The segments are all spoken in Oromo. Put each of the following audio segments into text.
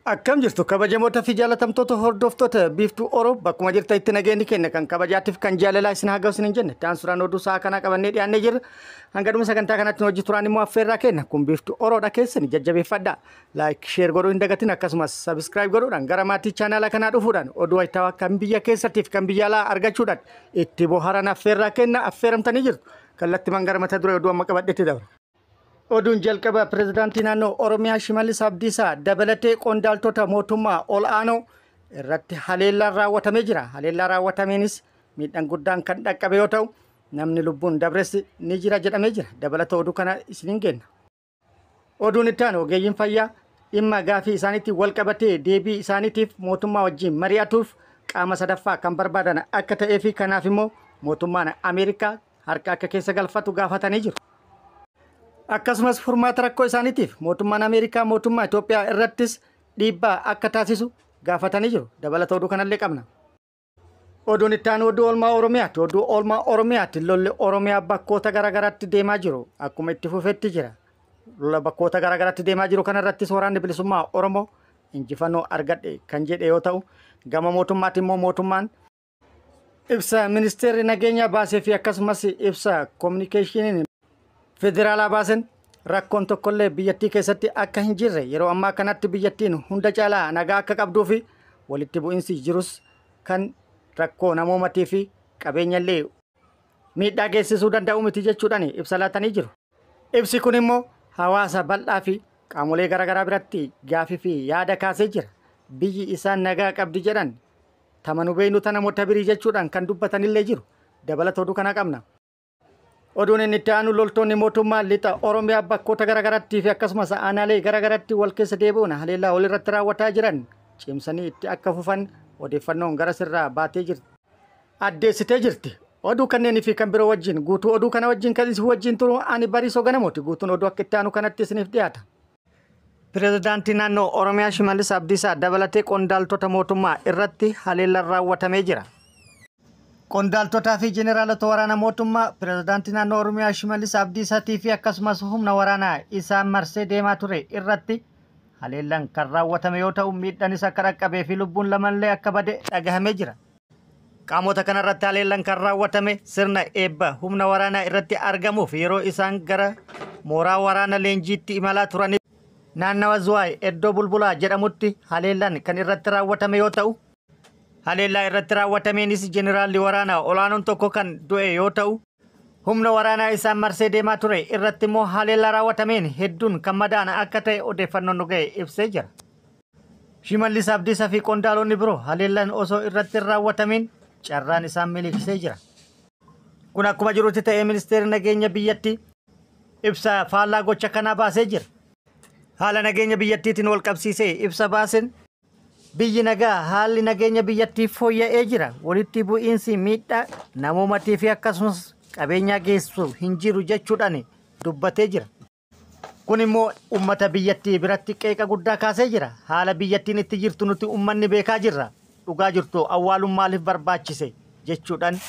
Akkam jirtu kabajamoota fi jaalatamtoota hordoftoota Biiftuu Oro, bakkuma jirtanitti nageenyi keenya kan kabajaatiif kan jaalalaa isin haa ga'u isin hin jenne. Daansuraan oduu sa'a kanaa qabannee dhiyaannee jirra. Hanga dhuma sagantaa kanatti nu hojii turaan immoo affeerraa kenna. Kun Biiftuu Oroodha, keessani jajjabeeffadha. Like, share godhuu hin dagatin, akkasumas subscribe godhuudhaan gara maatii chaanaala kanaa dhufuudhaan oduu wayitaawaa kan biyya keessattiif kan biyya alaa argachuudhaan itti bohaaran affeerraa kenna, affeeramtanii jirtu. Kallattimaan gara mata duree oduu amma qabadhetti dabra. Oduun jalqaba pirezidaantii naannoo Oromiyaa Shimallis Abdiisaa dabalatee qondaaltota mootummaa ol aanoo irratti haleellaan raawwatamee jira. Haleellaa raawwatameenis miidhaan guddaan kan dhaqqabe yoo ta'u, namni lubbuun dabres ni jira jedhamee jira. Dabalata oduu kana isiniin kenna. Oduun itti aanu ogeeyyiin fayyaa dhimma gaafii isaaniitti wal qabatee deebii isaaniitiif mootummaa wajjin mari'atuuf qaama sadaffaa kan barbaadan akka ta'ee fi kanaaf immoo mootummaan Ameerikaa harka akka keessa galfatu gaafatanii jiru. Akkasumas furmaata rakkoo isaaniitiif mootummaan Ameerikaa mootummaa Itoophiyaa irrattis dhiibbaa akka taasisu gaafatanii jiru. Dabalata oduu kanallee qabna. Oduun itti aanu oduu oolmaa Oromiyaati. Oduu oolmaa Oromiyaati. Lolli Oromiyaa bakkoota garaagaraatti deemaa jiru akkuma itti fufetti jira. Lola bakkoota garaagaraatti deemaa jiru kanarrattis waraanni bilisummaa Oromoo injifannoo argadhe kan jedhe yoo ta'u, gama mootummaatti immoo mootummaan ibsa ministeerri nageenyaa baasee fi akkasumas ibsa koominikeeshiniin federaalaa baasen rakkoon tokkollee biyyattii keessatti akka hin jirre, yeroo ammaa kanatti biyyattiin hunda caalaa nagaa akka qabduu fi walitti bu'insi jirus kan rakkoo namoomatii fi qabeenyallee miidhaa geessisuu danda'u miti jechuudhaan ibsa laatanii jiru. Ibsi kun immoo hawaasa bal'aa fi qaamolee garaagaraa biratti gaafii fi yaada kaasee jira. Biyyi isaan nagaa qabdi jedhan tamanuu beeynu tana namoota birii jechuudhaan kan dubbatanillee jiru. Dabalata oduu kanaa qabna. Oduun inni itti aanu loltoonni mootummaa lixa Oromiyaa bakkoota garaagaraatti fi akkasumas aanaalee garaagaraatti wal keessa deebi'uun haleellaa walirratti raawwataa jiran cimsanii itti akka fufan odeeffannoon gara sirraa baatee jirti. Addeessitee jirti. Oduu kanneenii fi kan biroo wajjin guutuu oduu kana wajjin kan isin wajjin turu ani Bariisoo Ganamooti. Guutuun oduu akka itti aanu kanatti isiniif dhiyaata. Pirezidaantii naannoo Oromiyaa Shimallis Abdiisaa dabalatee qondaaltota mootummaa irratti haleellaan raawwatamee jira. Qondaaltotaa fi jeneraalota waraana mootummaa pirezidaantii naannoo Oromiyaa Shimallis Abdiisaatii fi akkasumas humna waraanaa isaan marsee deemaa ture irratti haleellaan kan raawwatame yoo ta'u, miidhaanis akka dhaqqabee fi lubbuun lamallee akka bade dhagahamee jira. Qaamota kanarratti haleellaan kan raawwatame sirna eebba humna waraanaa irratti argamuuf yeroo isaan gara mooraa waraana leenjiitti imalaa turanii naannawa Zuwaay iddoo Bulbulaa jedhamutti haleellaan kan irratti raawwatame yoo ta'u, haleellaa irratti raawwatameenis jeneraalli waraanaa olaanoon tokko kan du'e yoo ta'u, humna waraanaa isaan marsee deemaa ture irratti immoo haleellaa raawwatameen hedduun kan madaa'an akka ta'e odeeffannoon nu ga'e ibsee jira. Shimallis Abdiisaa fi qondaalonni biroo haleellaan osoo irratti hin raawwatamin carraan isaan miliqsee jira. Kun akkuma jirutti ta'ee, ministeerri nageenya biyyattii ibsa faallaa gocha kanaa baasee jira. Haala nageenya biyyattiitiin wal qabsiisee ibsa baaseen, biyyi nagaa, haalli nageenya biyyattii fooyya'ee jira. Walitti bu'iinsi miidhaa namoomatii fi akkasumas qabeenyaa geessu hin jiru jechuudhaan dubbatee jira. Kun immoo uummata biyyattii biratti qeeqa guddaa kaasee jira. Haala biyyattiin itti jirtu nuti uummanni beekaa jirra. Dhugaa jirtu awwaaluun maaliif barbaachise jechuudhaan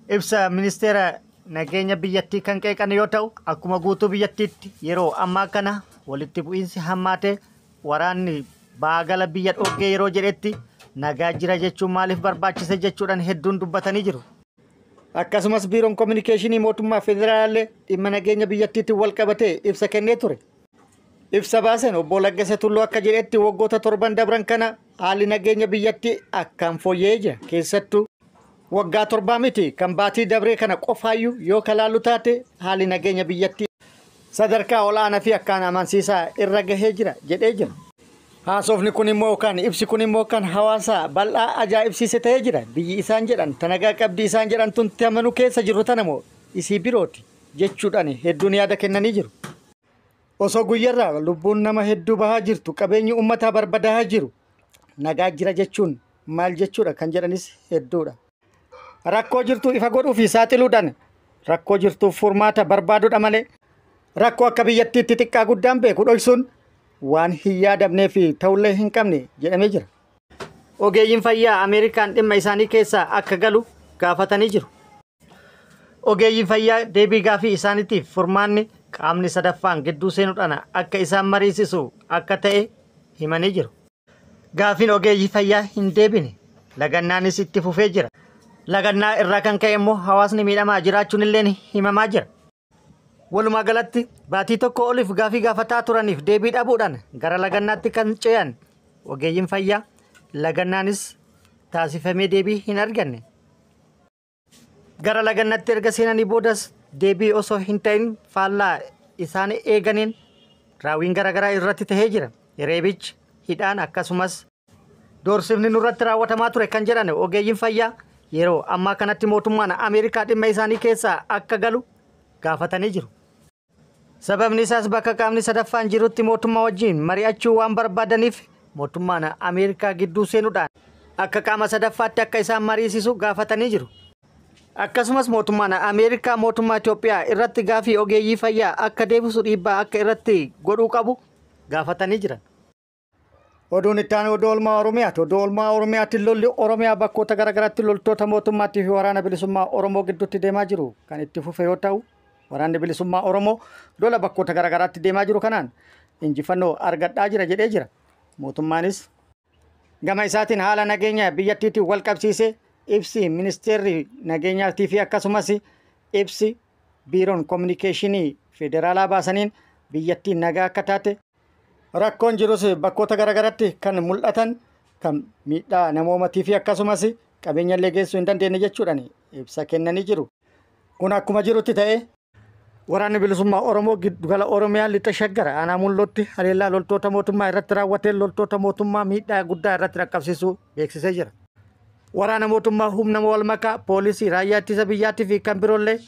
ibsa ministeera nageenya biyyattii kan qeeqan yoo ta'u, akkuma guutuu biyyattiitti yeroo ammaa kana walitti bu'iinsi hammaatee waraanni baagala biyya dhoggee yeroo jedhetti nagaa jira jechuun maaliif barbaachise jechuudhaan hedduun dubbatanii jiru. Akkasumas biiroon koominikeeshinii mootummaa federaalaa dhimma nageenya biyyattiitiin wal qabatee ibsa kennee ture. Ibsa baasen obbo Laggase Tulluu akka jedhetti, waggoota 7 dabran kana haalli nageenya biyyattii akkaan fooyya'ee jira. Keessattuu waggaa 7 miti, kan baatii dabree kana qofaayyuu yoo kalaallu taate, haalli nageenya biyyattii sadarkaa ol'aanaa fi akkaan amansiisaa irra gahee jira jedhee jira. Haasofni kun immoo kan ibsi kun immoo kan hawaasa bal'aa ajaa'ibsiise ta'ee jira. Biyyi isaan jedhan tanagaa qabdi isaan jedhan tun amanuu keessa jiru tana moo isii birooti jechuudhaan hedduun yaada kennanii jiru. Osoo guyyarraa lubbuun nama hedduu bahaa jirtu, qabeenyi uummataa barbadaa'aa jiru, nagaa jira jechuun maal jechuudha kan jedhanis hedduudha. Rakkoo jirtu ifa godhuu fi saaxiluudhaan rakkoo jirtuuf furmaata barbaaduudha malee, rakkoo akka biyyattiitti xiqqaa guddaan beeku dhoksuun waan hin yaadamnee fi ta'ullee hin qabne jedhamee jira. Ogeeyyiin fayyaa Ameerikaan dhimma isaanii keessaa akka galu gaafatanii jiru. Ogeeyyiin fayyaa deebii gaafii isaaniitiif furmaanni qaamni sadaffaan gidduu seenuudhaan akka isaan mariisisu akka ta'e himanii jiru. Gaafiin ogeeyyii fayyaa hin deebine. Lagannaanis itti fufee jira. Lagannaa irraa kan ka'e immoo hawaasni miidhamaa jiraachuun illee himamaa jira. Walumaa galatti baatii tokko oliif gaafii gaafataa turaniif deebii dhabuudhaan gara lagannaatti kan ce'an ogeeyyiin fayyaa lagannaanis taasifamee deebii hin arganne. Gara lagannaatti erga seenanii boodas deebii osoo hin ta'in faallaa isaan eeganiin raawwiin garaagaraa irratti tahee jira. Reebichi, hidhaan akkasumas doorsifni nurratti raawwatamaa ture kan jedhan ogeeyyiin fayyaa yeroo ammaa kanatti mootummaan Ameerikaa dhimma isaanii keessaa akka galu gaafatanii jiru. Sababni isaas bakka qaamni sadaffaan jirutti mootummaa wajjin mari'achuu waan barbaadaniif mootummaan Ameerikaa gidduu seenuudhaan akka qaama sadaffaatti akka isaan mariisisu gaafatanii jiru. Akkasumas mootummaan Ameerikaa mootummaa Itoophiyaa irratti gaafii ogeeyyii fayyaa akka deebisu dhiibbaa akka irratti godhuu qabu gaafatanii jiran. Oduun itti aanu oduu oolmaa Oromiyaati. Oduu oolmaa Oromiyaatti lolli Oromiyaa bakkoota garaagaraatti loltoota mootummaatii fi waraana bilisummaa Oromoo gidduutti deemaa jiru kan itti fufe yoo ta'u, waraanni bilisummaa Oromoo lola bakkoota garaagaraatti deemaa jiru kanaan injifannoo argadhaa jira jedhee jira. Mootummaanis gama isaatiin haala nageenya biyyattiitiin wal qabsiisee ibsi ministeerri nageenyaatii fi akkasumas ibsi biiroon kominikeeshinii federaalaa baasaniin biyyattiin nagaa akka taate rakkoon jirus bakkoota garaagaraatti kan mul'atan kan miidhaa namoomatii fi akkasumas qabeenya illee geessuu hin dandeenye jechuudhaan ibsa kennanii jiru. Kun akkuma jirutti ta'ee waraanni bilisummaa Oromoo giddugala Oromiyaa lixa Shaggar aanaa Mullootti haleellaa loltoota mootummaa irratti raawwateen loltoota mootummaa miidhaa guddaa irratti dhaqqabsiisuu beeksisee jira. Waraana mootummaa humna wal makaa poolisii raayyaa ittisa biyyaatii fi kan biroollee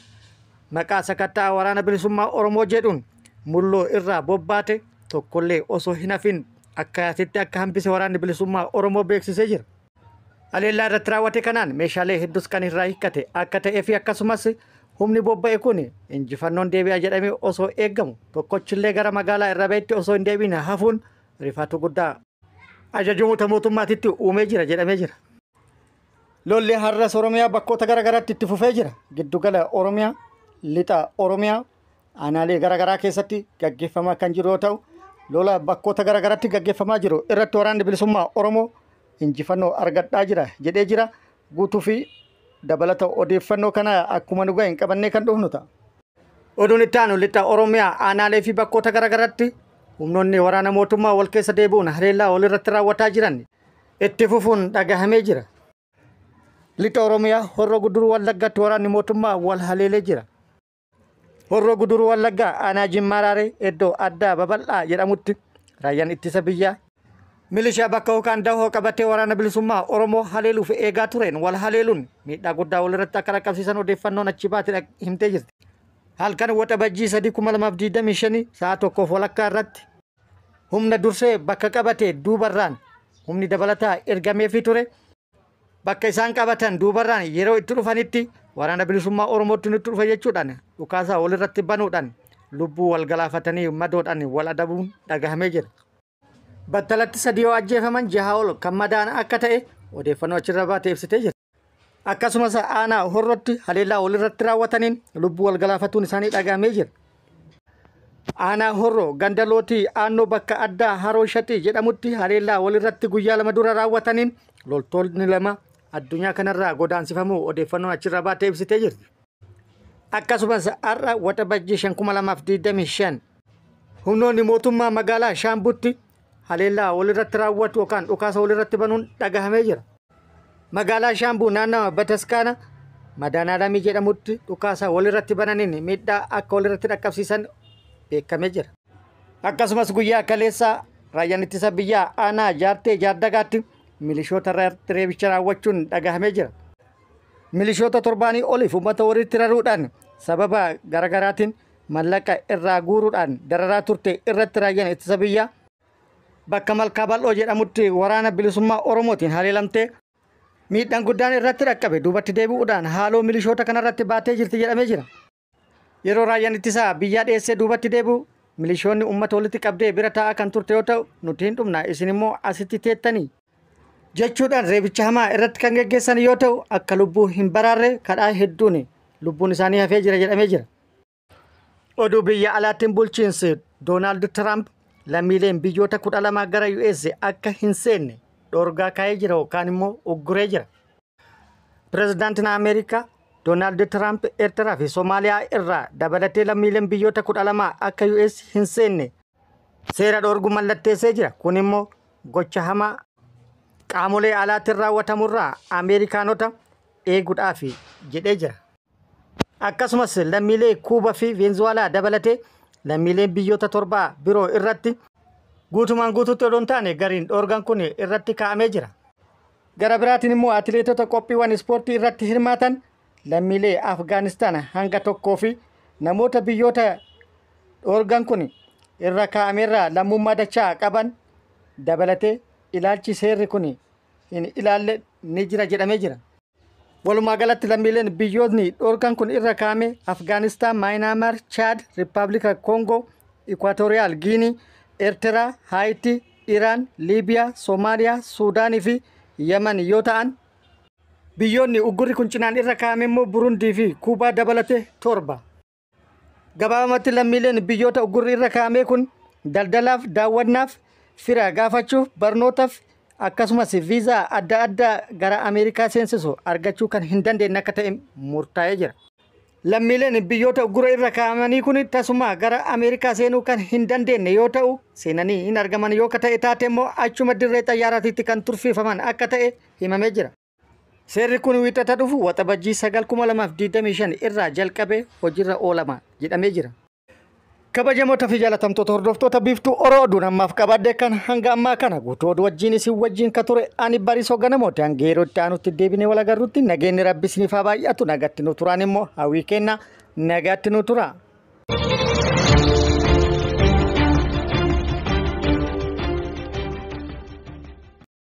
maqaa sakatta'aa waraana bilisummaa Oromoo jedhuun Mulloo irraa bobbaate tokkollee osoo hin hafin akkaasitti akka hambise waraanni bilisummaa Oromoo beeksisee jira. Haleellaa irratti raawwate kanaan meeshaalee hedduus kan irraa hiikkate akka ta'ee fi akkasumas humni bobba'e kun injifannoon deebi'a jedhamee osoo eeggamu tokkochillee gara magaalaa irra ba'etti osoo hin deebiin hafuun rifaatu guddaa ajajoota mootummaatitti uumee jira jedhamee jira. Lolli har'as Oromiyaa bakkoota garaagaraatti itti fufee jira. Giddugala Oromiyaa, lixa Oromiyaa, aanaalee garaagaraa keessatti gaggeeffamaa kan jiru yoo ta'u, lola bakkoota garaagaraatti gaggeeffamaa jiru irratti waraanni bilisummaa Oromoo injifannoo argadhaa jira jedhee jira. Guutuu fi dabalata odeeffannoo kana akkuma nu ga'een qabannee kan dhufnu ta'a. Oduun itti aanu lixa Oromiyaa aanaalee fi bakkoota garaagaraatti humnoonni waraana mootummaa wal keessa deebi'uun haleellaa walirratti raawwataa jiran itti fufuun dhagahamee jira. Lixa Oromiyaa Horroo Guduruu Wallaggaatti waraanni mootummaa wal haleelee jira. Horroo Guduruu Wallaggaa aanaa Jimmaa Raaree iddoo addaa babal'aa jedhamutti raayyaan ittisa biyyaa milishaa bakka yookaan dahoo qabatee waraana bilisummaa Oromoo haleeluuf eegaa tureen wal haleeluun miidhaa guddaa walirratti akka dhaqqabsiisan odeeffannoon achi baate himtee jirti. Halkan Waxabajjii 3/2025 sa'a 1:30 irratti humna dursee bakka qabate duubarraan humni dabalataa ergameefii ture. Bakka isaan qabatan duubarraan yeroo itti dhufanitti waraana bilisummaa Oromootti nutti dhufe jechuudhaan dhukaasaa walirratti banuudhaan lubbuu wal galaafatanii madoodhaan wal adabuun dhagahamee jira. Battalatti 3 yoo ajjeefaman 6 ol kan madaan akka ta'e odeeffannoo achirra baate ibsitee jirti. Akkasumas aanaa Horrootti haleellaa walirratti raawwataniin lubbuu wal galaafatuun isaanii dhagahamee jira. Aanaa Horroo ganda lootii aannoo bakka addaa Haroo Shaxii jedhamutti haleellaa walirratti guyyaa 2 dura raawwataniin loltoonni 2 addunyaa kanarraa godaansifamuu odeeffannoon achirra baatee ibsitee jirti. Akkasumas har'a Waxabajjii 5/2025 humnoonni mootummaa magaalaa Shaambutti haleellaa walirratti raawwatu yookaan dhukaasa walirratti banuun dhagahamee jira. Magaalaa Shaambuu naannawa Bataskaana Madaanaalamii jedhamutti dhukaasa walirratti bananiin miidhaa akka walirratti dhaqqabsiisan beekamee jira. Akkasumas guyyaa kaleessaa raayyaan ittisa biyyaa aanaa Jaartee Jaardagaatti milishoota irratti reebicha raawwachuun dhagahamee jira. Milishoota 7 oliif uummata walitti raruudhaan sababa garaagaraatiin mallaqa irraa guuruudhaan dararaa turte irratti raayyaan ittisa biyyaa bakka Malkaa Bal'oo jedhamutti waraana bilisummaa Oromootiin haleelamtee miidhaan guddaan irratti dhaqqabe duubatti deebi'uudhaan haaloo milishoota kanarratti baatee jirti jedhamee jira. Yeroo raayyaan ittisaa biyyaa dheessee duubatti deebi'u milishoonni uummata walitti qabdee bira taa'aa kan turte yoo ta'u nuti hin dhumna isin immoo asitti teettanii jechuudhaan reebicha hamaa irratti kan geggeessan yoo ta'u akka lubbuu hin baraarre kadhaa hedduun lubbuun isaanii hafee jira jedhamee jira. Oduu biyya alaattiin bulchiinsi Doonaald Tiraamp lammiileen biyyoota 12 gara US akka hin seenne dhorgaa kaa'ee jira yookaan immoo ugguree jira. Pireezidaantiin Ameerikaa Doonaald Tiraamp Eertiraa fi Somaaliyaa irraa dabalatee lammiileen biyyoota 12 akka US hin seenne seera dhorgu mallatteessee jira. Kun immoo gocha hamaa qaamolee alaatiin raawwatamurraa Ameerikaanota eeguudhaaf jedhee jira. Akkasumas lammiilee Kuubaa fi Veenzuwaalaa dabalatee lammiileen biyyoota 7 biroo irratti guutumaan guutuutti odoo hin taane gariin dhoorgaan kun irratti kaa'amee jira. Gara biraatiin immoo atileetota qophiiwwan ispoortii irratti hirmaatan lammiilee Afgaanistaan hanga tokkoo fi namoota biyyoota dhoorgaan kun irra kaa'ameerraa lammummaa dachaa qaban dabalatee ilaalchi seerri kun hin ilaalle ni jira jedhamee jira. Walumaa galatti lammiileen biyyootni dhoorgaan kun irra kaa'ame Afgaanistaan, Maayinaamaar, Chaad, Rippaabilika Koongoo, Ikwaatooriyaal Giinii, Eertiraa, Haayitii, Iraan, Liibiyaa, Soomaaliyaa, Suudaanii fi Yaman yoo ta'an biyyoonni uggurri kun cinaan irra kaa'ame immoo Burundii fi Kuubaa dabalatee 7. Gabaabumatti lammiileen biyyoota uggurri irra kaa'ame kun daldalaaf, daawwannaaf, fira gaafachuuf, barnootaaf akkasumas viizaa adda addaa gara Ameerikaa seensisu argachuu kan hin dandeenye akka ta'e murtaa'ee jira. Lammiileen biyyoota uggura irra kaa'amanii kun tasuma gara Ameerikaa seenuu kan hin dandeenye yoo ta'u seenanii hin argaman yoo ta'e taate immoo achuma dirree xayyaaraatiitti kan tursiifaman akka ta'e himamee jira. Seerri kun wiixata dhufu Waxabajjii 9,2025 irraa jalqabee hojiirra oolama jedhamee jira. Kabajamoota fi jaalatamtoota hordoftoota Biiftuu Oroo oduun ammaaf qabadde kan hanga ammaa kana guutuu oduu wajjin isin wajjin ka ture ani Bariisoo Ganamooti. Hanga yeroo itti aanutti deebinee wal agarrutti nageenyi Rabbi isiniif haa baay'atu. Nagatti nu turaan immoo hawwii kenna, nagatti nu tura.